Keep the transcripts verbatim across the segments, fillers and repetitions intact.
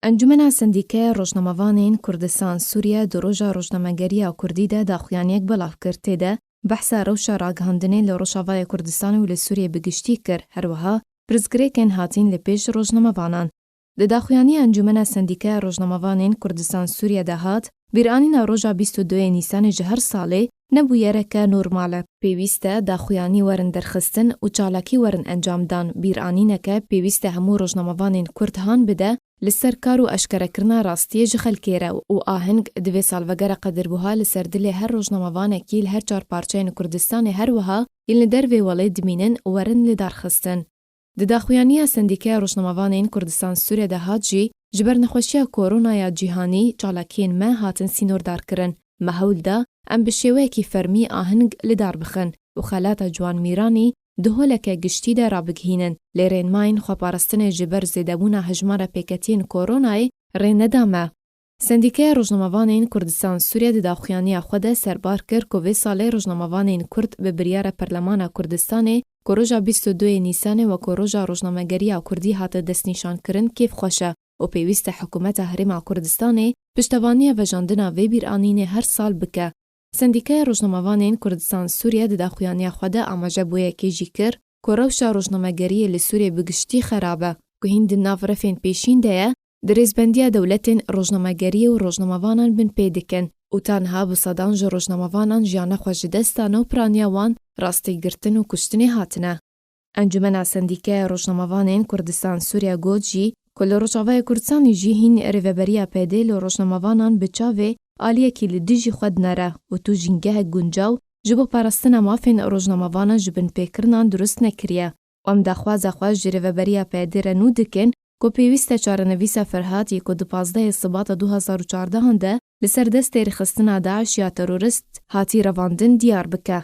Encûmena Sendîkeya Rojnamevanên Kurdistan Sûriye di roja rojnamegeriya Kurdî de daxuyaniyek belav kir. Tê de behsa rewşa ragihandinê li Rojavayê Kurdistanê û li Sûriyê bi giştî kir. Her wiha pirsgirêkên hatîn li pêş rojnamevanan. Di daxuyaniya Encûmena Sendîkeya Rojnamevanên Kurdistan Sûriye de hat, bîranîna roja bîst û duyê Nîsanê ji her salê ne bûyereke normal e. Pêwîst e daxuyanî werin derxistin û çalakî werin encamdan. Bîranîneke pêwîst e hemû rojnamevanên Kurd han bide, li ser kar û eşkerekirina rastiyê ji xelkê re û aheng di vê salvegera qedirbûha li ser dilê her rojnamevanekî li her çar parçeyên Kurdistanê, her wiha yên li dervê welê dimînin, werin lidarxistin. Di daxuyaniya Sendîkeya Rojnamevanên Kurdistan Sûriye de hat jî, ji ber nexweşiya koronaya cîhanî çalakiyên me hatin sînordarkirin. Me hewl da em bi şêweyekî fermî aheng li dar bixin û xelata Ciwan Mîranî di holeke giştî de rabigihînin. Lê rênmayên xweparastinê ji ber zêdebûna hejmara pêketiyên koronayê rê neda me. Sendîkeya Rojnamevanên Kurdistan Sûriye di daxuyaniya xwe de serbar kir ku vê salê rojnamevanên Kurd bi biryara Perlemana Kurdistanê ku roja bîst û duyê Nîsanê weko roja rojnamegeriya Kurdî hate destnîşankirin kêfxweş e û pêwîst e Hikûmeta Herêma Kurdistanê piştevaniya vejandina vê bîranînê her sal bike. Sendîkeya Rojnamevanên Kurdistan Sûriye di daxuyaniya xwe de amaje bo yekê jî kir ku rewşa rojnamegeriyê li Sûriyê bi giştî xerab e, ku hîn di nav refên pêşîn de ye, di rêzbendiya dewletên rojnamegeriyê û rojnamevanan bin pê dikin û tanha bi sedan ji rojnamevanan jiyana xwe ji dest dane û piraniya wan rastî girtin û kuştinê hatine. Encûmena Sendîkeya Rojnamevanên Kurdistan Sûriye got jî ku li Rojavayê Kurdistanê jî hîn rêveberiya P D li rojnamevanan bi çavê aliyekî li dijî xwe dinere û tu jîngehek guncaw ji bo parastina mafên rojnamevanan ji binpêkirinan durust nekiriye. Em daxwaza xwe ji rêveberiya P D re nû dikin ku pêwîst e çarenivîsa Ferhat yê ku di pazdehê Sibata du hezar û çardehan de li ser destê rêxistina DAIŞ ya terorist hatî revandin diyar bike.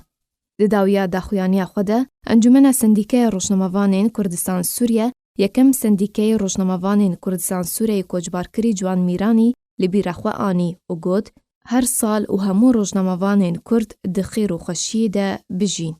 Di dawiya daxuyaniya xwe de, Encûmena Sendîkeya Rojnamevanên Kurdistan Sûriye, yekem Sendîkeyê Rojnamevanên Kurdistan Sûriyeyê koçbarkirî Ciwan Mîranî li bîra xwe anî û got, her sal û hemû rojnamevanên Kurd di xêr û xweşiyê de bijîn.